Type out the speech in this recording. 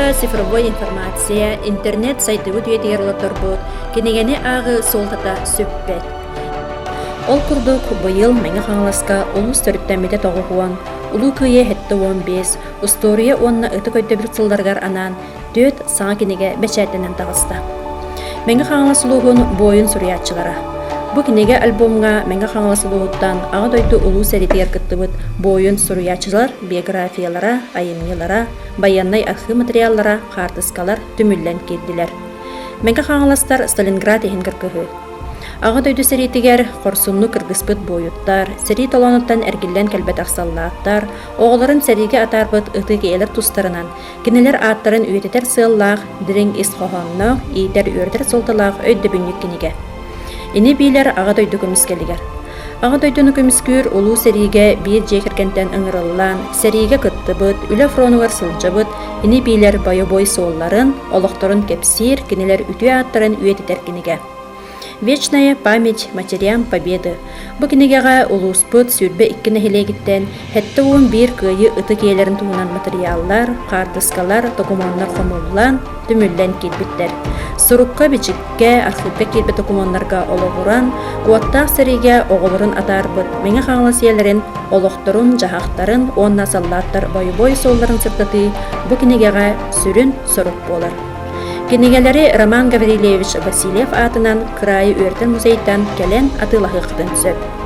да цифровой информация, интернет сайдыбыт үйэтигэр олордорбут, кинигэни ааҕыы суолтата сүппэт. Ол курдук, быйыл Мэҥэ Хаҥаласка улуус төрүттэммитэ 90, Улуу Кыайыы 75, устуоруйа уонна ытык өйдөбүл сылларыгар анаан түөрт саҥа кинигэ бэчээттэнэн таҕыста. Мэҥэ Хаҥалас улууһун буойун суруйааччылара. Бу кинигэ альбомҥа Мэҥэ Хаҥалас улууһуттан Аҕа дойду Улуу сэриитигэр кыттыбыт буойун суруйааччылар биографиялара, айымньылара, байыаннай архыып материаллара, хаартыскалар түмүллэн киирдилэр. Мэҥэ Хаҥаластар Сталинград иһин кыргыһыы. Аҕа дойду сэриитигэр хорсуннук кыргыспыт буойуттар, сэрии толоонуттан эргиллэн кэлбэтэх саллааттар, оҕолорун сэриигэ атаарбыт ытык ийэлэр тустарынан Кинилэр ааттарын үйэтитэр сыаллаах, дириҥ ис хоһоонноох, иитэр-үөрэтэр суолталаах өйдөбүнньүк кинигэ. Ини-биилэр Аҕа дойду көмүскэлигэр. Аҕа дойдуну көмүскүүр улуу сэриигэ биир дьиэ кэргэнтэн ыҥырыллан, сэриигэ кыттыбыт, үлэ фронугар сылдьыбыт ини-биилэр бойобуой суолларын, олохторун кэпсиир, кинилэр үтүө ааттарын үйэтитэр кинигэ. Вечная память матерям Победы. Бу кинигэҕэ улууспут 22 нэһилиэгиттэн 71 кыайыы ытык ийэлэрин туһунан матырыйааллар, хаартыскалар, докумуоннар хомуллан, түмүллэн киирбиттэр. Сурукка-бичиккэ, архыыпка киирбит докумуоннарга олоҕуран, уоттаах сэриигэ оҕолорун атаарбыт Мэҥэ Хаҥалас ийэлэрин олохторун-дьаһахтарын уонна саллааттар бойобуой суолларын сырдатыы бу кинигэҕэ сүрүн сорук буолар. Кинигэлэри Роман Гаврильевич Васильев аатынан кыраайы үөрэтэр музейтан кэлэн атыылаһыаххытын сөп.